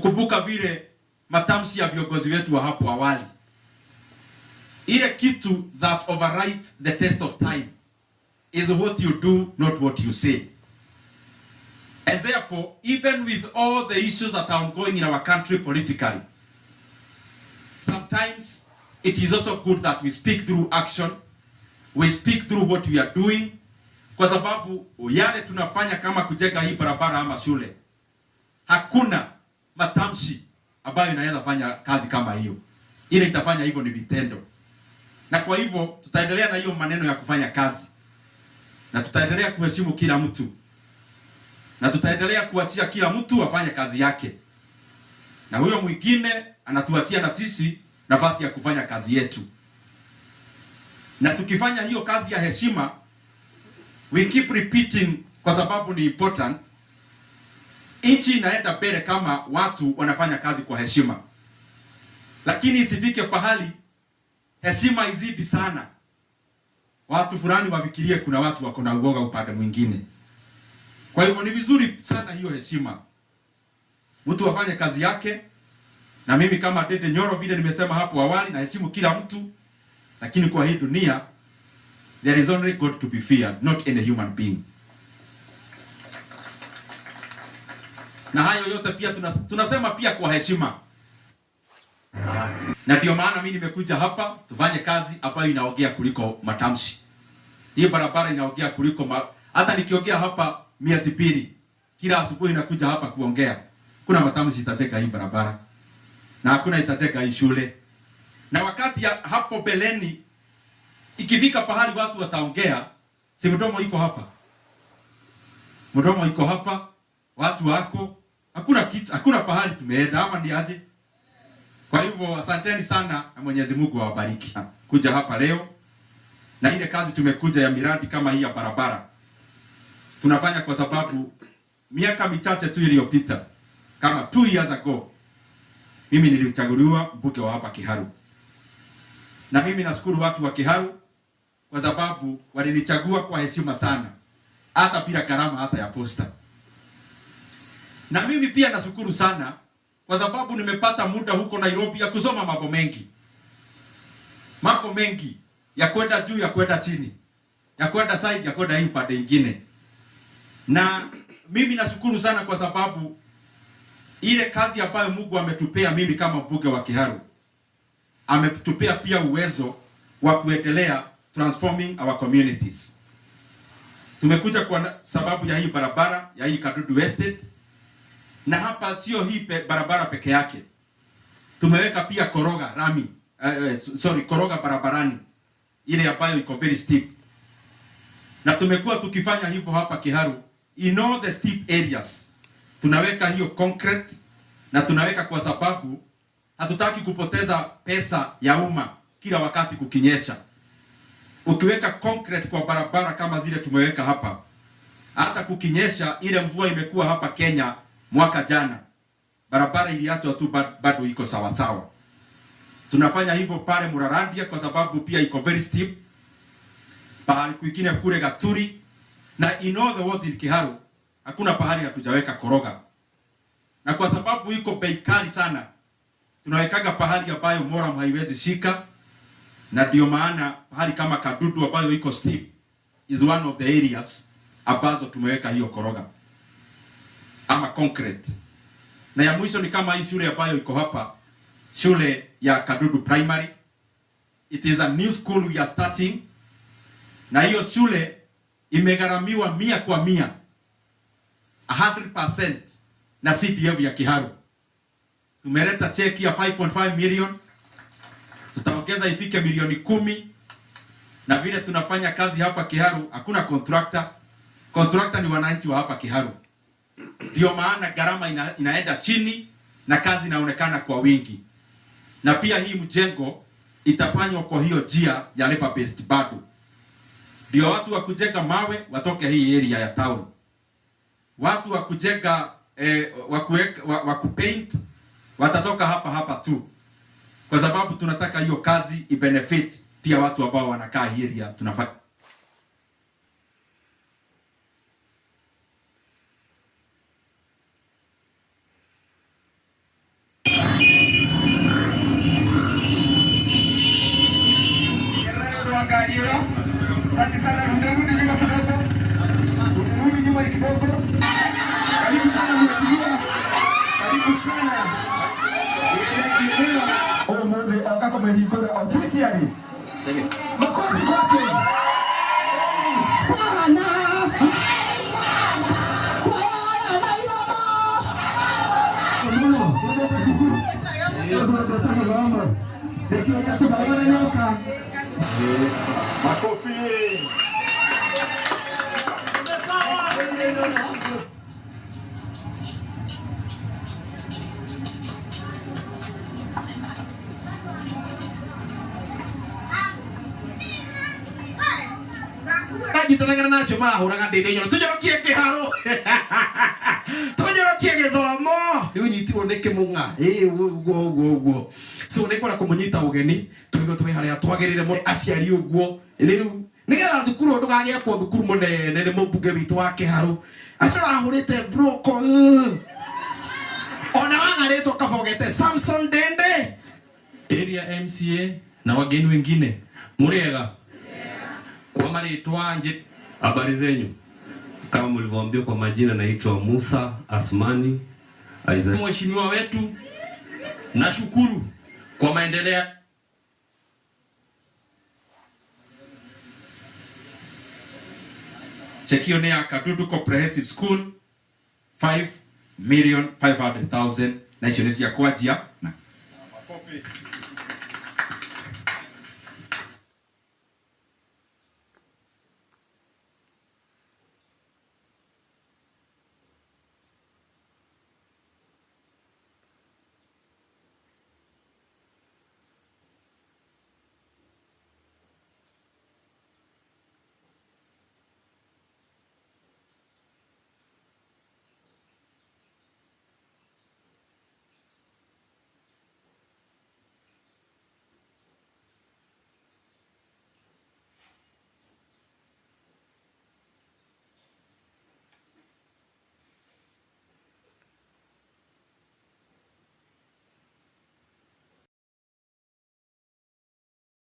Kumbuka vile matamshi ya viongozi wetu wa hapo awali, ile kitu that overrides the test of time is what you do, not what you say. And therefore, even with all the issues that are ongoing in our country politically, sometimes it is also good that we speak through action, we speak through what we are doing, kwa sababu yale tunafanya kama kujenga hii barabara ama shule, hakuna matamshi ambayo inaweza fanya kazi kama hiyo. Ile itafanya hivyo ni vitendo, na kwa hivyo tutaendelea na hiyo maneno ya kufanya kazi, na tutaendelea kuheshimu kila mtu, na tutaendelea kuachia kila mtu afanye kazi yake, na huyo mwingine anatuachia na sisi nafasi ya kufanya kazi yetu. Na tukifanya hiyo kazi ya heshima, we keep repeating kwa sababu ni important. Nchi inaenda mbele kama watu wanafanya kazi kwa heshima, lakini isifike pahali heshima izidi sana, watu fulani wafikirie kuna watu wako na uoga upande mwingine. Kwa hivyo ni vizuri sana hiyo heshima, mtu afanye kazi yake. Na mimi kama Ndindi Nyoro, vile nimesema hapo awali, naheshimu kila mtu, lakini kwa hii dunia there is only God to be feared, not any human being. Na hayo yote pia tunasema pia kwa heshima, na ndio maana mimi nimekuja hapa tufanye kazi ambayo inaongea kuliko matamshi. Hii barabara inaongea kuliko hata nikiongea hapa miezi mbili, kila asubuhi nakuja hapa kuongea, kuna matamshi itateka hii barabara na hakuna itateka hii shule. Na wakati ya hapo beleni ikifika pahali watu wataongea, si mdomo iko hapa, mdomo iko hapa, watu wako, hakuna kitu, hakuna pahali tumeenda, ama ni aje? Kwa hivyo asanteni sana na Mwenyezi Mungu awabariki kuja hapa leo, na ile kazi tumekuja ya miradi kama hii ya barabara tunafanya kwa sababu miaka michache tu iliyopita, kama 2 years ago, mimi nilichaguliwa mbunge wa hapa Kiharu, na mimi nashukuru watu wa Kiharu kwa sababu walinichagua kwa heshima sana, hata bila gharama hata ya posta. Na mimi pia nashukuru sana kwa sababu nimepata muda huko Nairobi ya kusoma mambo mengi, mambo mengi ya kwenda juu, ya kwenda chini, ya kwenda side, ya kwenda hii pande nyingine. Na mimi nashukuru sana kwa sababu ile kazi ambayo Mungu ametupea mimi kama mbunge wa Kiharu, ametupea pia uwezo wa kuendelea transforming our communities. Tumekuja kwa sababu ya hii barabara ya hii Kadudu Estate, na hapa sio hii barabara peke yake. Tumeweka pia koroga rami, sorry, koroga barabarani ile ambayo iko very steep. Na tumekuwa tukifanya hivyo hapa Kiharu in all the steep areas. Tunaweka hiyo concrete na tunaweka kwa sababu hatutaki kupoteza pesa ya umma kila wakati kukinyesha. Ukiweka concrete kwa barabara kama zile tumeweka hapa, hata kukinyesha, ile mvua imekuwa hapa Kenya mwaka jana, barabara iliachwa tu bado iko sawa sawa. Tunafanya hivyo pale Murarandia kwa sababu pia iko very steep, pahali kwingine kule Gaturi, na in all the wards in Kiharu hakuna pahali hatujaweka koroga. Na kwa sababu iko bei kali sana, tunawekaga pahali ambayo moram haiwezi shika, na ndio maana pahali kama Kadudu ambayo iko steep is one of the areas ambazo tumeweka hiyo koroga ama concrete. Na ya mwisho ni kama hii shule ambayo iko hapa, shule ya Kadudu Primary. It is a new school we are starting. Na hiyo shule imegharamiwa 100%, 100% na CDF ya Kiharu. Tumeleta cheki ya 5.5 million, tutaongeza ifike milioni 10. Na vile tunafanya kazi hapa Kiharu, hakuna contractor. Contractor ni wananchi wa hapa Kiharu. Ndio maana gharama inaenda chini na kazi inaonekana kwa wingi. Na pia hii mjengo itafanywa kwa hiyo njia ya labor based bado. Ndio watu wa kujenga mawe watoke hii area ya town. Watu wa kujenga, wa kuweka, wa kupaint watatoka hapa hapa tu. Kwa sababu tunataka hiyo kazi ibenefit pia watu ambao wanakaa hii area tunafanya. Karibu sana. Umuthi oka kumĩhingũra officially. Makofi kwake. Bwana. Bwana iroma. Mũno. Nĩkĩo gĩatũmagwo nyoka. Makofi. Ranyitanagĩra na acio marahũraga ndĩndĩ nyono. Tũnyorokie kĩharo. Tũnyorokie gĩthomo. Rĩu nyitirwo nĩ kĩmũng'a. Ĩĩ ũguo ũguo ũguo. So nĩ ngwenda kũmũnyita ũgeni tũigue twĩ harĩa twagĩrĩire mũno aciari ũguo. Rĩu nĩgetha thukuru ũyũ ndũgagĩakwo thukuru mũnene nĩ mũmbunge witũ wa Kĩharũ. Acio arahũrĩte broko. Ona wagarĩtwo kabogete Samson Dende. Area MCA na wageni wengine muriega kwa marĩtwa nje. Habari zenyu, kama mlivyoambiwa kwa majina, naitwa Musa Asmani Isaac. Mheshimiwa wetu, nashukuru kwa maendeleo. Cheki ĩyo nĩ ya Kadudu Comprehensive School 5,500,000 na icio nĩ cia kwanjia. Makofi.